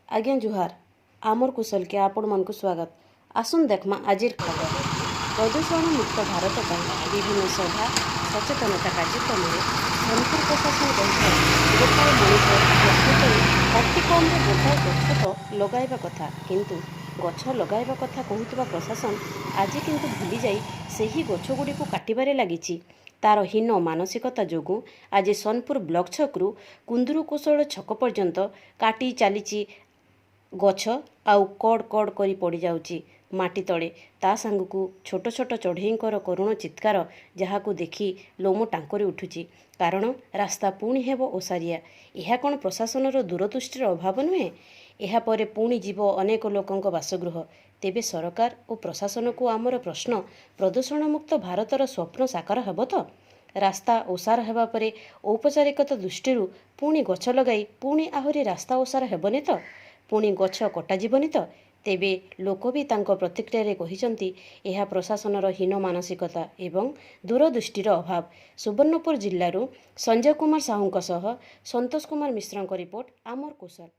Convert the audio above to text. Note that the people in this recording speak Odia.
ଆଜ୍ଞା ଜୁହାର, ଆମର କୁଶଲକେ ଆପଣମାନଙ୍କୁ ସ୍ୱାଗତ। ଆସୁନ୍ ଦେଖମା ଆଜିର ଖବର। ପ୍ରଦୂଷଣ ମୁକ୍ତ ଭାରତ ପାଇଁ ବିଭିନ୍ନ ସଭା, ସଚେତନତା କାର୍ଯ୍ୟକ୍ରମରେ ସୋନପୁର ପ୍ରଶାସନ କହିଥାଏ, ଗୋଟାଏ ମଣିଷ ପ୍ରକୃତରେ ଅତି କମ୍ରେ ଗୋଟାଏ ଗଛ ତ ଲଗାଇବା କଥା। କିନ୍ତୁ ଗଛ ଲଗାଇବା କଥା କହୁଥିବା ପ୍ରଶାସନ ଆଜି କିନ୍ତୁ ଭୁଲିଯାଇ ସେହି ଗଛଗୁଡ଼ିକୁ କାଟିବାରେ ଲାଗିଛି। ତାର ହୀନ ମାନସିକତା ଯୋଗୁଁ ଆଜି ସୋନପୁର ବ୍ଲକ ଛକରୁ କୁନ୍ଦୁରୁକୁଶଳ ଛକ ପର୍ଯ୍ୟନ୍ତ କାଟି ଚାଲିଛି ଗଛ, ଆଉ କଡ଼ କଡ଼ କରି ପଡ଼ିଯାଉଛି ମାଟି ତଳେ। ତା ସାଙ୍ଗକୁ ଛୋଟ ଛୋଟ ଚଢ଼େଇଙ୍କର କରୁଣ ଚିତ୍କାର, ଯାହାକୁ ଦେଖି ଲୋମ ଟାଙ୍କରି ଉଠୁଛି। କାରଣ ରାସ୍ତା ପୁଣି ହେବ ଓସାରିଆ। ଏହା କ'ଣ ପ୍ରଶାସନର ଦୂରଦୃଷ୍ଟିର ଅଭାବ ନୁହେଁ? ଏହାପରେ ପୁଣି ଯିବ ଅନେକ ଲୋକଙ୍କ ବାସଗୃହ। ତେବେ ସରକାର ଓ ପ୍ରଶାସନକୁ ଆମର ପ୍ରଶ୍ନ, ପ୍ରଦୂଷଣମୁକ୍ତ ଭାରତର ସ୍ୱପ୍ନ ସାକାର ହେବ ତ? ରାସ୍ତା ଓସାର ହେବା ପରେ ଔପଚାରିକତା ଦୃଷ୍ଟିରୁ ପୁଣି ଗଛ ଲଗାଇ ପୁଣି ଆହୁରି ରାସ୍ତା ଓସାର ହେବନି ତ? ପୁଣି ଗଛ କଟାଯିବନି ତ? ତେବେ ଲୋକ ବି ତାଙ୍କ ପ୍ରତିକ୍ରିୟାରେ କହିଛନ୍ତି, ଏହା ପ୍ରଶାସନର ହୀନ ମାନସିକତା ଏବଂ ଦୂରଦୃଷ୍ଟିର ଅଭାବ। ସୁବର୍ଣ୍ଣପୁର ଜିଲ୍ଲାରୁ ସଞ୍ଜୟ କୁମାର ସାହୁଙ୍କ ସହ ସନ୍ତୋଷ କୁମାର ମିଶ୍ରଙ୍କ ରିପୋର୍ଟ, ଆମର କୋଶଲ।